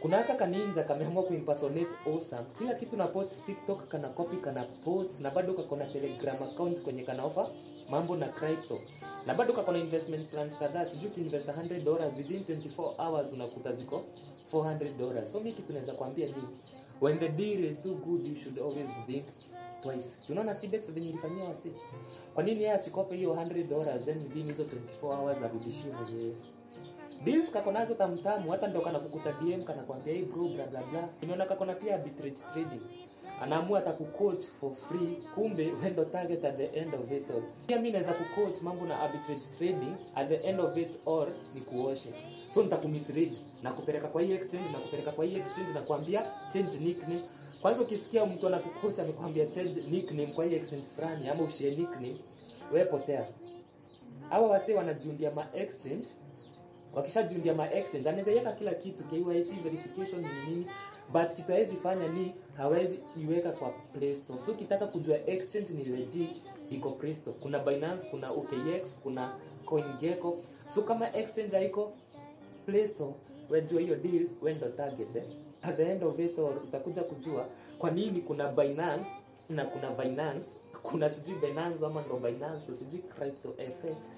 Kuna haka kaninja kameamua kuimpersonate Awesome. Kila kitu na post TikTok kana copy kana post, na bado kako na Telegram account kwenye kana offer mambo na crypto. Na bado kako na investment plans kadhaa, sijui ukiinvest $100 within 24 hours unakuta ziko $400. So mimi kitu naweza kuambia ni when the deal is too good you should always think twice. Si unaona CBEX venye ilifanyia wasi? Kwa nini yeye asikope hiyo $100 then within hizo 24 hours arudishie mwenyewe? Deals kako nazo tamtamu, hata ndo kana kukuta DM kana kuambia hey bro bla bla bla. Nimeona kako na pia arbitrage trading. Anaamua atakucoach for free, kumbe wewe ndo target at the end of it all. Pia mimi naweza kucoach mambo na arbitrage trading, at the end of it all ni kuoshe. So nitakumisread na kupeleka kwa hii exchange na kupeleka kwa hii exchange na kuambia change nickname. Kwanza ukisikia mtu anakucoach amekwambia change nickname kwa hii exchange fulani ama ushare nickname, wewe potea. Hawa wasee wanajiundia ma exchange. Wakishajiundia ma exchange anaweza iweka kila kitu, KYC verification ni nini, but kitu hawezi fanya ni hawezi iweka kwa Play Store. So ukitaka kujua exchange ni legit iko Play Store. Kuna Binance, kuna OKX, kuna CoinGecko. So kama exchange haiko Play Store, wewe jua hiyo deals, wewe ndo target. At the end of it all utakuja kujua kwa nini kuna Binance na kuna Binance, kuna sijui Binance ama ndo Binance, sijui Crypto FX.